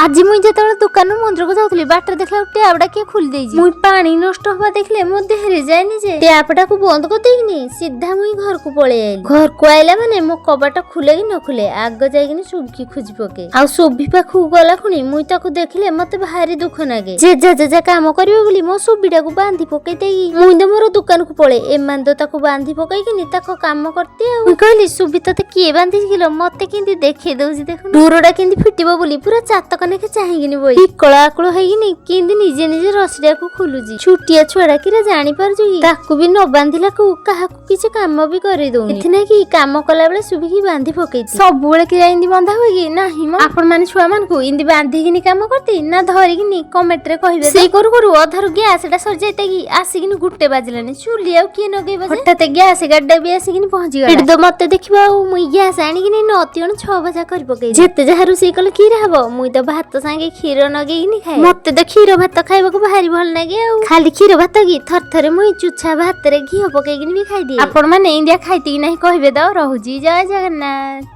ଆଜି ମୁଇଁ ଯେତେବେଳେ ଦୋକାନରୁ ମନ୍ଦିରକୁ ଯାଉଥିଲି, ବାଟରେ ଦେଖିଲା ଟ୍ୟାପଟା କିଏ ଖୋଲି ଦେଇଛି। ମୁଇଁ ପାଣି ନଷ୍ଟ ହବା ଦେଖିଲେ ମୋ ଦେହରେ ଯାଏନି ଯେ ଟ୍ୟାପଟାକୁ ବନ୍ଦ କରିଦେଇକିନି ସିଧା ମୁଇଁ ଘରକୁ ପଳେଇ ଆଇଲି। ଘରକୁ ଆଇଲା ମାନେ ମୋ କବାଟ ଖୁଲେ କି ନ ଖୁଲେ, ଆଗ ଯାଇକିନି ସୁଭି ଖୋଜି ପକେ। ଆଉ ସୁଭି ପାଖକୁ ଗଲା ଖୁଣି ମୁଇଁ ତାକୁ ଦେଖିଲେ ମତେ ଭାରି ଦୁଃଖ ନାଗେ। ଜେଜା ଜେଜା କାମ କରିବ ବୋଲି ମୋ ସୁବିଟାକୁ ବାନ୍ଧି ପକେଇ ଦେଇକି ମୁଇଁ ତ ମୋର ଦୋକାନକୁ ପଳେଇ। ଏମାନେ ତ ତାକୁ ବାନ୍ଧି ପକେଇକିନି ତାକୁ କାମ କରତି। ଆଉ ମୁଇଁ କହିଲି, ସୁଭି, ତତେ କିଏ ବାନ୍ଧିଛି କିଲୋ? ମତେ କେମିତି ଦେଖେଇ ଦଉଛି ଦେଖୁନୁ। ଦୂରଟା କେମିତି ଫିଟିବ ବୋଲି ପୁରା ଚାତକ ନେଖେ ଚାହିଁକିନି ବଇ ବିକଳ ଆକୁଳ ହେଇକିନି କେମିତି ନିଜେ ନିଜେ ରସିଟାକୁ ଖୋଲୁଛି। ଛୁଟିଆ ଛୁଆଟା କିରା ଜାଣିପାରୁଛୁ କି? ତାକୁ ବି ନ ବାନ୍ଧିଲାକୁ କାହାକୁ କିଛି କାମ ବି କରେଇ ଦଉନି। ଏଥିନାକି କାମ କଲା ବେଳେ ସୁଭିକି ବାନ୍ଧି ପକେଇଛି। ସବୁବେଳେ କିରା ଏମିତି ବନ୍ଧା ହୁଏ କି ନାହିଁ ମ? ଆପଣ ମାନେ ଛୁଆ ମାନଙ୍କୁ ଏମିତି ବାନ୍ଧିକିନି କାମ କରତି ନା ଧରିକିନି, କମେଣ୍ଟ ରେ କହିବେ। ସେଇ କରୁ କରୁ ଅଧାରୁ ଗ୍ୟାସ ଟା ସରିଯାଇତା କି ଆସିକିନି 1 ବାଜିଲାନି। ଚୁଲି ଆଉ କିଏ ନଗେଇବ ଯେ? ହଠାତ୍ ଗ୍ୟାସ ଗାଡିଟା ବି ଆସିକିନି ପହଞ୍ଚିଗଲା। ଏଠି ତ ମତେ ଦେଖିବ ଆଉ ମୁଇଁ ଗ୍ୟାସ ଆଣିକିନି 9 ତିଅଣ 6 ଭଜା କରି ପକେଇ। ଯେତେ ଯାହା ରୋଷେଇ କଲେ କ୍ଷୀର ହବ, ମୁଇଁ ତ ଭାତ ସାଙ୍ଗେ କ୍ଷୀର ନଗେଇକିନି ଖାଏ। ମତେ ତ କ୍ଷୀର ଭାତ ଖାଇବାକୁ ଭାରି ଭଲ ଲାଗେ। ଆଉ ଖାଲି କ୍ଷୀର ଭାତ କି, ଥରେ ଥରେ ମୁଇଁ ଚୁଛା ଭାତରେ ଘିଅ ପକେଇକିନି ବି ଖାଇଦିଏ। ଆପଣ ମାନେ ଇନ୍ଦିଆ ଖାଇତି କି ନାହିଁ କହିବେ ତ। ରହୁଛି, ଜୟ ଜଗନ୍ନାଥ।